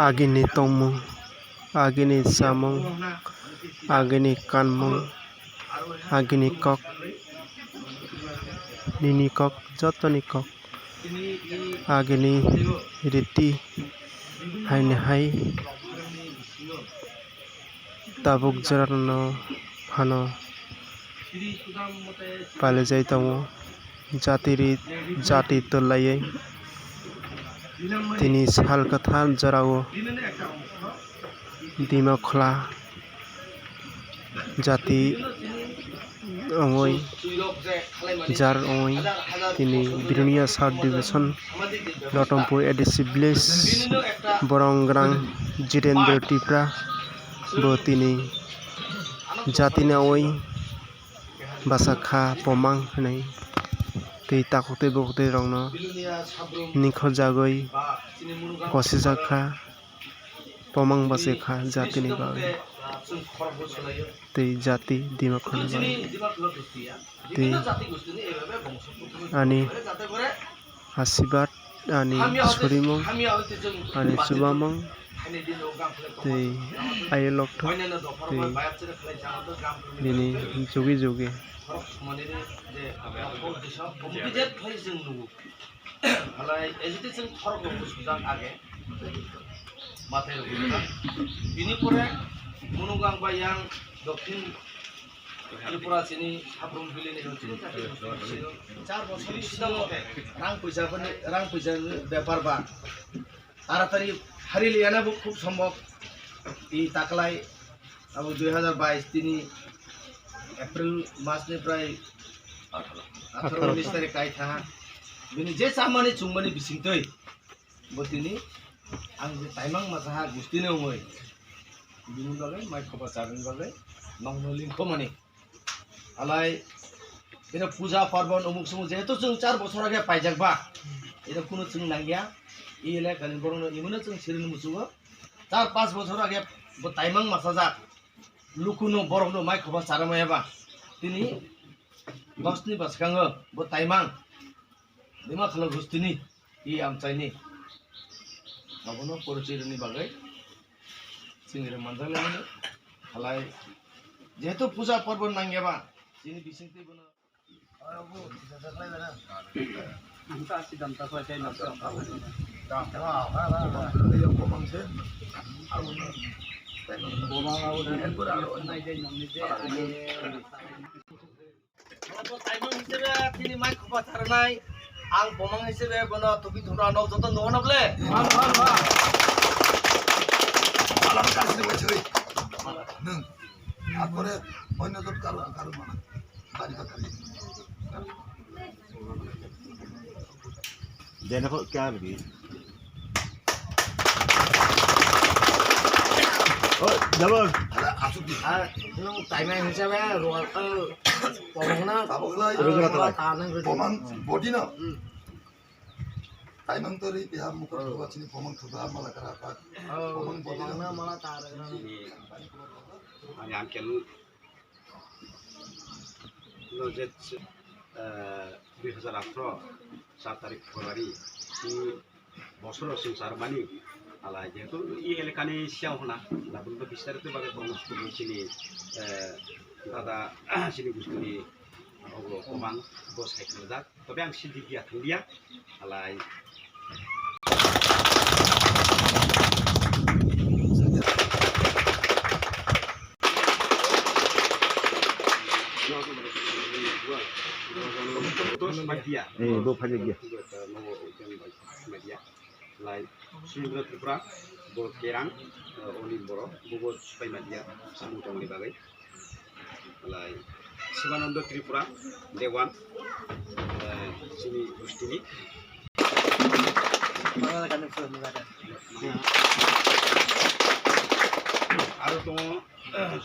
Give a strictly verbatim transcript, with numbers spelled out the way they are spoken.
Agini tongmung, agini chamung, agini kanmung, agini kok, nini kok, jotoni kok, agini riti, haini hai tabuk jorano phano palaijai tongo. Jati ri, jati twlaiwi tini sal kwthar jorao Dimakhla jati wngwi, jar wngwi tini Bilonia Sub Division, Lotompur A D C Village, borong gwnang Jitendra Tripura bo tini jatini wngwi bachakha Pomang hwnwi tei takhuk tei bukhuk tei rokno nikhorjagwi kosijak kha. Pomang bachai kha jatini bagwi tei jati Dimakhla ni bagwi tei ani asirwad, ani surimung, ani chubamung tei ayolokthok tei bini jugi jugi. Halai ejite chwng khorok rok bwsajak age mathai rok bwsajak. Bini pore Munugang bai yang Dokhin Tripura chini Sabrum Valley ni chini char bosor ni sida mote rang puisa bani, rang puisa bepar ba taratari hari liyana bo khub sombhob. I taklai abo dui hazar bais tini April mas ni prai atharo unis tarik kai tha. Bini je chamani chungmani bisingtwi bo tini ang je taimang masaha gustini wngwi bini bagwi mai khoba charwni bagwi nokno lingkhomani. Halai ino puja parbon umuk sumuk jehetu chwng char bosor age paijak ba, ino kunu chwng nangya. I elekani borokno imano chwng sirini muchungo char panch bosor age bo taimang masajak. Lukuno borokno mai khoba charwmaya ba tini bosni bwskango bo taimang Dimakhla gustini i amchaini abono porichoi rwni bagwi chwng rw manjak laimani. Halai jehetu puja porbo nangya ba chini bisingtwi bono. Bo taimang hisebe tini mai khoba charnai. Ang bomang hisebe bono tupi thura no joto nuhana ble. Alam kasih wajah. Nung. Apore onyo jot karu karu mana. Bari bakari. Jene ko kya bi? Oh, double. Ar nwng taimang hisabe ruwal, eh, pomang na. Tabuk lai. Rugra ta. Pomang body na. Hmm. Taimang to ri piha mukut. Oh. Thubak sini pomang thubak mala kara pak. Oh, pomang body na. Pomang na mala tar. Ani angkel. No je, eh, dui hazar atharo char tarik February, i bosoro swngchar mani, ala jehetu i elekani siyao hwna, labun bo bistarito bagwi bono chini, eh, dada chini gustini ogo komang bo sai khlajak. Tobe ang sidi dia thangdia, alai. Dos badia. Eh, bo phai dia. Badia. Lai Sumudra Tripura, bo Kerang, eh, Olim Boro, bo bo Supai Madia, samung tongni bagwi. Lai Sivananda Tripura, Dewan, eh, chini gustini. Aro tongo, eh,